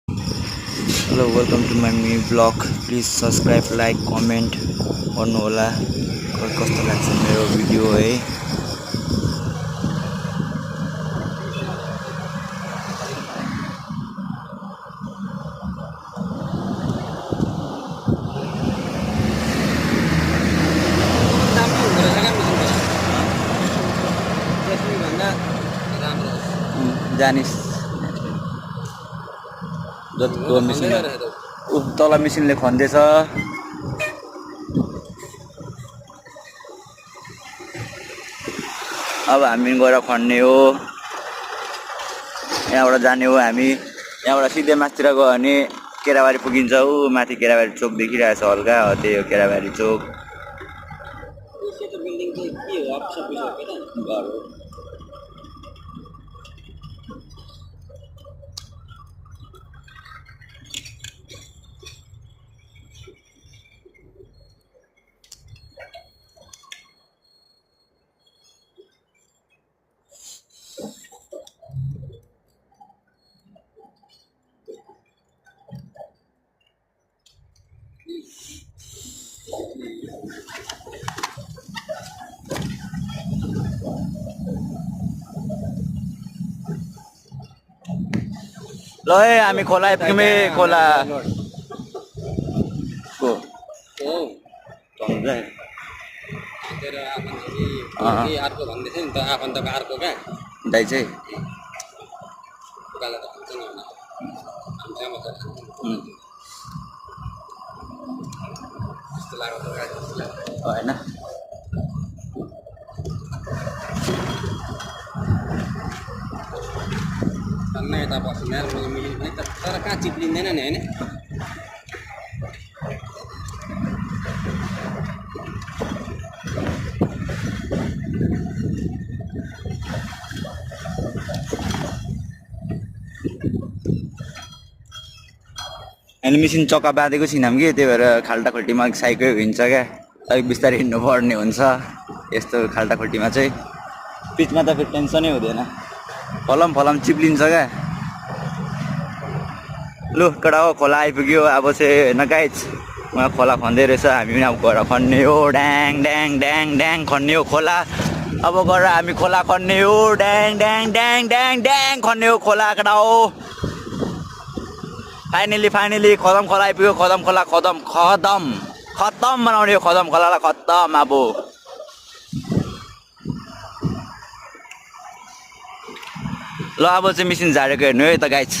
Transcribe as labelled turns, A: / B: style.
A: Hello, welcome to my new vlog. Please subscribe, like, comment गर्नु होला कस्तो लाग्छ मेरो भिडियो है। जानिस जतिको मिसिन तल मिसिनले खन्दैछ। अब हामी गएर खन्ने हो। यहाँबाट जाने हो हामी। यहाँबाट सिधै माथितिर गयो भने केराबारी पुगिन्छ। ऊ माथि केराबारी चोक देखिरहेछ हल्का, हो त्यही हो केराबारी चोक। ल है हामी खोला आइपुग्यौँ। खोला को
B: अर्को भन्दै थियो नि त, आफन्तको अर्को क्या
A: दाइ चाहिँ होइन
B: यता बस्नु तर कहाँ चिप्लिँदैन नि होइन।
A: अहिले मिसिन चक्का बाँधेको छैनौँ कि, त्यही भएर खाल्टाखुल्टीमा साइकै हिँड्छ क्या, अलिक बिस्तारै हिँड्नुपर्ने हुन्छ यस्तो खाल्टाखुल्टीमा चाहिँ। पिचमा त फेरि टेन्सनै हुँदैन, फलम चिप्लिन्छ क्या। लु केटा हो खोला आइपुग्यो। अब चाहिँ होइन गाइज, उहाँ खोला खन्दै रहेछ, हामी पनि अब गएर खन्ने हो। ड्याङ ड्याङ ड्याङ ड्याङ खन्ने हो खोला। अब गएर हामी खोला खन्ने हो। ड्याङ ड्याङ ड्याङ ड्याङ ड्याङ खन्ने हो खोला केटा हो। फाइनली खदम खोला आइपुग्यो। खदम खोला खतम बनाउने हो। खदम खोलालाई खतम। अब ल अब चाहिँ मिसिन झारेको हेर्नु है त गाइज।